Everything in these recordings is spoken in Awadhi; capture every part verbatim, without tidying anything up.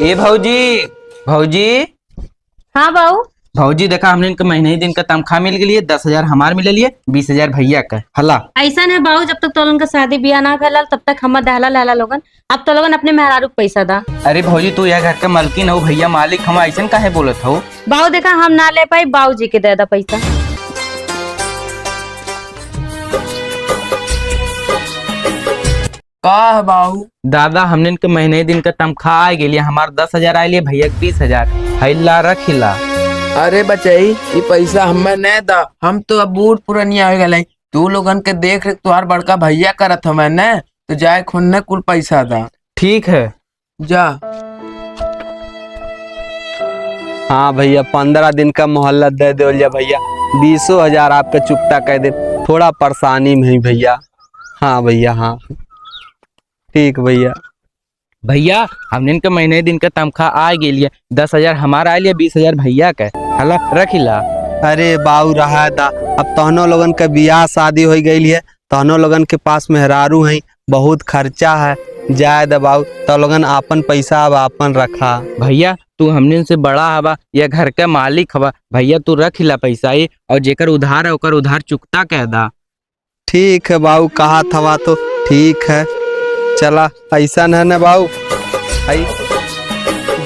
ए भौजी, भौजी। हाँ बाऊ। भौजी देखा, हमने इनके महीने ही दिन का तनख्वाह मिल गई है, दस हजार हमार मिले लिए, बीस हजार भैया का। हला। ऐसा है बाऊ, जब तक तोलन का शादी बियाह ना भैला, तब तक हम दहला लहला लोगन। अब तो लोगन अपने मेहरारू के पैसा दा। अरे भौजी, तू यह घर के मालकिन हो, भैया मालिक हम, ऐसन काहे बोलत हो? बाऊ देखा, हम ना ले पाई, बाऊ जी के दे दा पैसा। का है बाऊ? दादा, हमने इनके महीने दिन का तनख्वाह आ गेलिए, हमार दस हजार आइलिए, भैया के बीस हजार। हैला रखिला। अरे बचई, ई पैसा हमें नहीं दा, हम तो अब बूढ़ पुरनिया हो गए। तू लोगन के देख रेख तुहार बड़का भैया करत हमें न, तो जाए खुन्ने कुल पैसा दा। ठीक है। जा। हाँ भैया, पन्द्रह दिन का मोहलत दे देवल जा भैया, बीसो हजार आपके चुकता कर दे, थोड़ा परेशानी में ही भैया। हाँ भैया, हाँ, ठीक भैया। भैया, हमने इनके महीने दिन का तनख्वाह आ गेलिए, दस हजार हमारा आ लिया, बीस हजार भैया का। हला, रखिला। अरे बाऊ, रहा दा, अब तहनो लोगन के बियाह शादी हो गई है, तहनो लोगन के पास मेहरारू हैं, बहुत खर्चा है, जाए दा बाऊ, तो लोगन आपन पैसा अब आपन रखा। भैया, तू हमने से बड़ा हवा, यह घर के मालिक हवा, भैया तू रखिला पैसा ही, और जेकर उधार है ओकर उधार चुकता कह दा। ठीक है बाऊ, कहा थवा तो ठीक है। चला, ऐसा है ना बाऊ, आई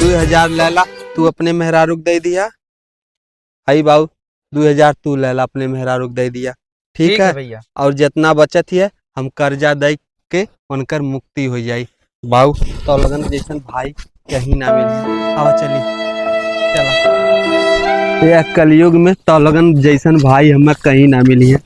दू हजार लेला, तू अपने मेहरारू के दे दिया। आई बाऊ, दू हजार तू लेला, अपने मेहरारू के दे दिया। ठीक ठीक है है? भैया। और जितना बचत ही है, हम कर्जा दे के उनकर मुक्ति हो जाई। बाऊ, तो लोगन जैसन भाई कहीं ना मिली। आवा चली, चला। यह कलयुग में तो लोगन जैसन भाई हमें कहीं ना मिली है।